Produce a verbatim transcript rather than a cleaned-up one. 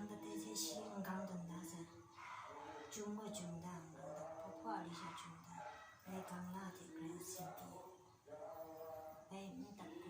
Nang kate hte shi n-gang dum da sai, chyum gaw chyum da, n-gang dum hpaw hpaw a li sha chyum da, dai gang la hte grai sin pyi, dai ntak